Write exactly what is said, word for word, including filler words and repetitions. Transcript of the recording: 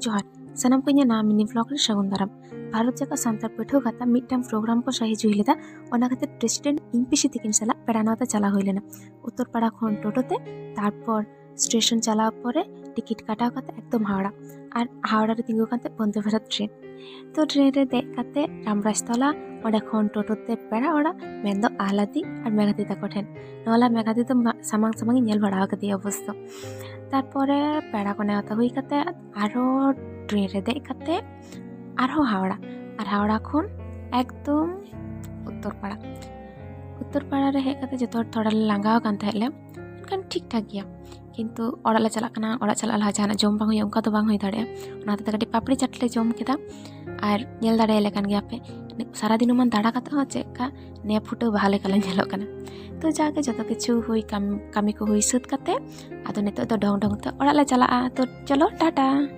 ᱡᱚᱦᱟᱨ, ᱥᱟᱱᱟᱢ ᱠᱚ ᱤᱧᱟᱹᱜ ᱱᱟᱣᱟ ᱢᱤᱱᱤ ᱵᱷᱞᱚᱜ ᱨᱮ ᱥᱟᱹᱜᱩᱱ ᱫᱟᱨᱟᱢ᱾ ᱵᱷᱟᱨᱚᱛ ᱡᱟᱠᱟᱛ ᱥᱟᱱᱛᱟᱲ ᱯᱟᱹᱴᱷᱩᱣᱟᱹ ᱜᱟᱶᱛᱟ ᱢᱤᱫᱴᱟᱝ ᱯᱨᱳᱜᱨᱟᱢ ᱠᱚ ᱥᱟᱹᱦᱤ ᱡᱩᱦᱤ ᱞᱮᱫᱟ, ᱚᱱᱟ ᱠᱷᱟᱹᱛᱤᱨ ᱯᱨᱮᱥᱤᱰᱮᱱᱴ ᱤᱧ ᱯᱤᱥᱤ ᱛᱤᱠᱤᱱ ᱥᱟᱞᱟᱜ ᱯᱮᱲᱟ ᱱᱮᱣᱛᱟ ᱪᱟᱞᱟᱣ ᱦᱩᱭ ᱞᱮᱱᱟ᱾ ᱩᱛᱛᱚᱨ ᱯᱟᱲᱟ ᱠᱷᱚᱱ ᱴᱳᱴᱳ ᱛᱮ, ᱛᱟᱨᱯᱚᱨ ᱥᱴᱮᱥᱚᱱ ᱪᱟᱞᱟᱣ ᱯᱚᱨᱮ ᱴᱤᱠᱤᱴ ᱠᱟᱴᱟᱣ ᱠᱟᱛᱮ ᱮᱠᱫᱚᱢ ᱦᱟᱣᱲᱟ, ᱟᱨ ᱦᱟᱣᱲᱟ ᱨᱮ ᱛᱤᱸᱜᱩ ᱠᱟᱛᱮ ᱵᱚᱱᱫᱮ ᱵᱷᱟᱨᱚᱛ ᱴᱨᱮᱱ᱾ ᱛᱚ ᱴᱨᱮᱱ ᱨᱮ ᱫᱮᱡ ᱠᱟᱛᱮ ᱨᱟᱢᱨᱟᱡᱽᱛᱚᱞᱟ, ᱚᱸᱰᱮ ᱠᱷᱚᱱ ᱴᱳᱴᱳ ᱛᱮ ᱯᱮᱲᱟ ᱚᱲᱟᱜ, ᱢᱮᱱᱫᱚ ᱟᱦᱞᱟᱫᱤ ᱟᱨ ᱢᱮᱜᱷᱟᱫᱤ ᱛᱟᱠᱚ ᱴᱷᱮᱱ᱾ ᱱᱚᱣᱟ ᱞᱟ ᱢᱮᱜᱷᱟᱫᱤ ᱫᱚ ᱢᱟ-, ᱥᱟᱢᱟᱝ ᱥᱟᱢᱟᱝ ᱤᱧ ᱧᱮᱞ ᱵᱟᱲᱟ ᱟᱠᱟᱫᱮᱭᱟ ᱚᱵᱚᱥᱥᱚ᱾ ᱛᱟᱨᱯᱚᱨᱮ ᱯᱮᱲᱟ ᱠᱚ ᱱᱮᱣᱛᱟ ᱦᱩᱭ ᱠᱟᱛᱮ ᱟᱨᱦᱚᱸ ᱴᱨᱮᱱ ᱨᱮ ᱫᱮᱡ ᱠᱟᱛᱮ ᱟᱨᱦᱚᱸ ᱦᱟᱣᱲᱟ, ᱟᱨ ᱦᱟᱣᱲᱟ ᱠᱷᱚᱱ ᱮᱠᱫᱚᱢ ᱩᱛᱛᱚᱨ ᱯᱟᱲᱟ᱾ ᱩᱛᱛᱚᱨ ᱯᱟᱲᱟ ᱨᱮ ᱦᱮᱡ ᱠᱟᱛᱮ ᱡᱚᱛᱚ ᱦᱚᱲ ᱛᱷᱚᱲᱟ ᱞᱮ ᱞᱟᱸᱜᱟᱣ ᱟᱠᱟᱱ ᱛᱟᱦᱮᱸᱫ ᱞᱮ, ᱢᱮᱱᱠᱷᱟᱱ ᱴᱷᱤᱠ ᱴᱷᱟᱠ ᱜᱮᱭᱟ᱾ ᱠᱤᱱᱛᱩ ᱚᱲᱟᱜ ᱞᱮ ᱪᱟᱞᱟᱜ ᱠᱟᱱᱟ, ᱚᱲᱟᱜ ᱪᱟᱞᱟᱜ ᱞᱟᱦᱟ ᱡᱟᱦᱟᱱᱟᱜ ᱡᱚᱢ ᱵᱟᱝ ᱦᱩᱭᱩᱜᱼᱟ, ᱚᱱᱠᱟ ᱫᱚ ᱵᱟᱝ ᱦᱩᱭ ᱫᱟᱲᱮᱭᱟᱜᱼᱟ᱾ ᱚᱱᱟ ᱦᱚᱛᱮᱡ ᱛᱮ ᱠᱟᱹᱴᱤᱡ ᱯᱟᱯᱲᱤ ᱪᱟᱴ ᱞᱮ ᱡᱚᱢ ᱠᱮᱫᱟ᱾ ᱟᱨ ᱧᱮᱞ ᱫᱟᱲᱮᱭᱟᱞᱮ ᱠᱟᱱ ᱜᱮᱭᱟ ᱯᱮ, ᱥᱟᱨᱟᱫᱤᱱ ᱩᱢᱟᱹᱱ ᱫᱟᱬᱟ ᱠᱟᱛᱮ ᱦᱚᱸ ᱪᱮᱫ ᱞᱮᱠᱟ ᱱᱮ ᱯᱷᱩᱴᱟᱹᱣ ᱵᱟᱦᱟ ᱞᱮᱠᱟ ᱞᱮ ᱧᱮᱞᱚᱜ ᱠᱟᱱᱟ᱾ ᱛᱚ ᱡᱟᱜᱮ ᱡᱚᱛᱚ ᱠᱤᱪᱷᱩ ᱦᱩᱭ, ᱠᱟᱢ-, ᱠᱟᱹᱢᱤ ᱠᱚ ᱦᱩᱭ ᱥᱟᱹᱛ ᱠᱟᱛᱮ ᱟᱫᱚ ᱱᱤᱛᱚᱜ ᱫᱚ ᱰᱷᱚᱝ ᱰᱷᱚᱝ ᱛᱮ ᱚᱲᱟᱜ ᱞᱮ ᱪᱟᱞᱟᱜᱼᱟ᱾ ᱛᱚ ᱪᱚᱞᱚ, ᱴᱟᱴᱟ᱾